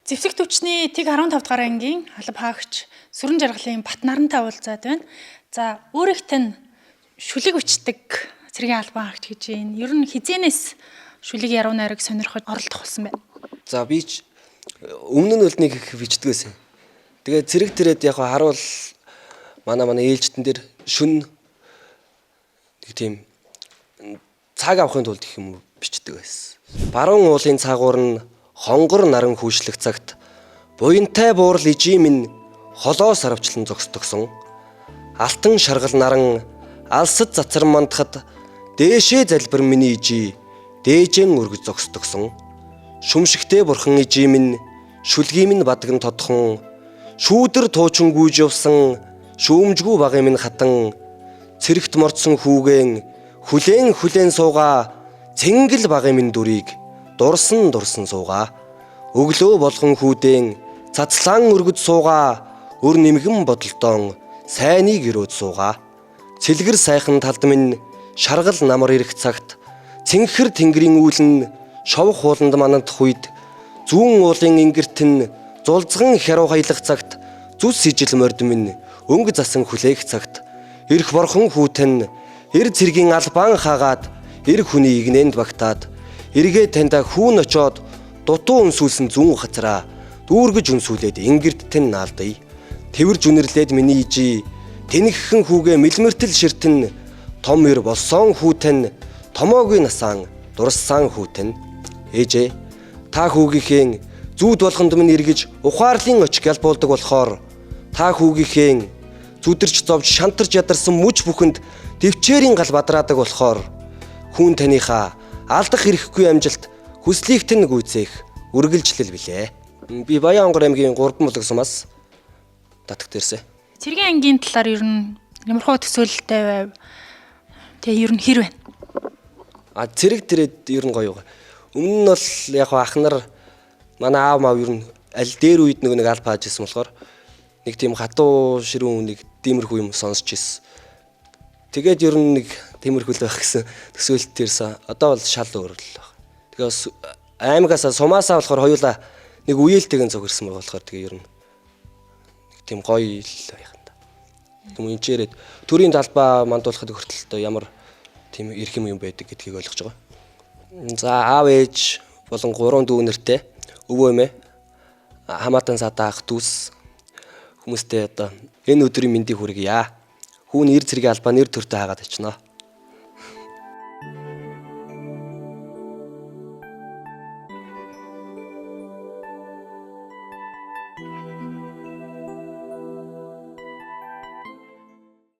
Зэвсэг түвшний тэг 15 дугаар ангийн алба хаагч Сүрэн жаргалын Бат нарантай уулзаад байна. За, өөрийнх тань шүлэг бичдэг цэргийн албан хаагч гэж байна. Ер нь хизэнээс шүлэг яруу найраг сонирхож оролдох болсон байна? За, би ч өмнө нь бол нэг их бичдэг байсан. Тэгээ цэрэг тэрэд яг харуул манай ээлжтэн дээр шүн нэг тийм цаг авахын тулд их юм бичдэг байсан. Баруун уулын цагуур нь хонгор наран хүүшлэх цагт буянтай буурал ижим минь холоо сарвчлан зогсдогсон. Алтан шаргал наран алсад цацар мандахад дээшээ залбир миний ижи дээжэн өргөж зогсдогсон. Шүмшигтэй бурхан ижим минь шүлгийн минь бадган тодхон шүүдэр туучин гүйж явсан шүүмжгүй багын минь хатан цэрэгт мордсон хүүгэн хүлээн хүлээн суугаа цэнгэл багын минь дүрийг дурсан дурсан суугаа өглөө болгон хүүдэн цацлаан өргөд суугаа өр нэмгэн бодолтон сайныг өрөөд суугаа цэлгэр сайхан талд минь шаргал намар ирэх цагт цэнхэр тэнгэрийн үйл нь шовх хууланд манадах үед зүүн уулын ингэрт нь зулцган хяруу хаялах цагт зүс ижил морд минь өнгө засан хүлээх цагт эрх борхон хүүтэн эр цэргийн албаан хаагаад эр хүний игнэнд багтаад эргээ таньда хүүн очоод дутуу өнсүүлсэн зүүн хацраа дүүргэж өнсүүлээд ингэрт тань наалдая. Тэрж үнэрлээд миний ижи тэнэгхэн хүүгээ мэлмэртэл ширтэн том эр болсон хүүтэн томоогүй насаан дурссан хүүтэн ээжээ та хүүгийнхээ зүүд болгонд минь эргэж ухаарлын очих гялбуулдаг болохоор та хүүгийнхээ зүдэрч зовж шантарч ядарсан мүч бүхэнд төвчээрийн гал бадраадаг болохоор хүн таныхаа алдах эрхгүй амжилт хүслийг тань гүйцээх үргэлжлэл билээ. Би Баян-Онгор аймгийн 3 булаг сумаас татагт ирсэн. Цэргийн ангийн талаар ер нь ямархуу төсөөлөлтэй байв? Тэгээ ер нь хэр байна? А цэрэг тэрэд ер нь гоё. Өмнө нь бол яг ах нар манай аав маав ер нь аль дээр үед нөгөө нэг аль пааж исэн болохоор нэг тийм хатуу ширүүн нэг тиймэрхүү юм сонсч ирсэн. Тэгээд ер нь нэг тиймэрхүү л байх гэсэн төсөөлөлт ирсэн. Одоо бол шал өөр л баг. Тэгээ бас аймгаасаа сумаасаа болохоор хоёулаа нэг үеэлтэйгэн цогцорсон байгаа болохоор тэгээ ер нь нэг тийм гоё л байх юм да. Тэм энчээрээд төрийн талбай мандуулахад хүртэл ямар тийм эрхэм юм байдаг гэдгийг ойлгож байгаа. За, аав ээж болон 3 дүү нэртэй өвөө эмээ хамаатан садаа ах дүүс хүмүүстэй одоо энэ өдрийн мэндийг хүргье. Хүүн эр цэргийн албаа нэр төртөө хаагаад очино.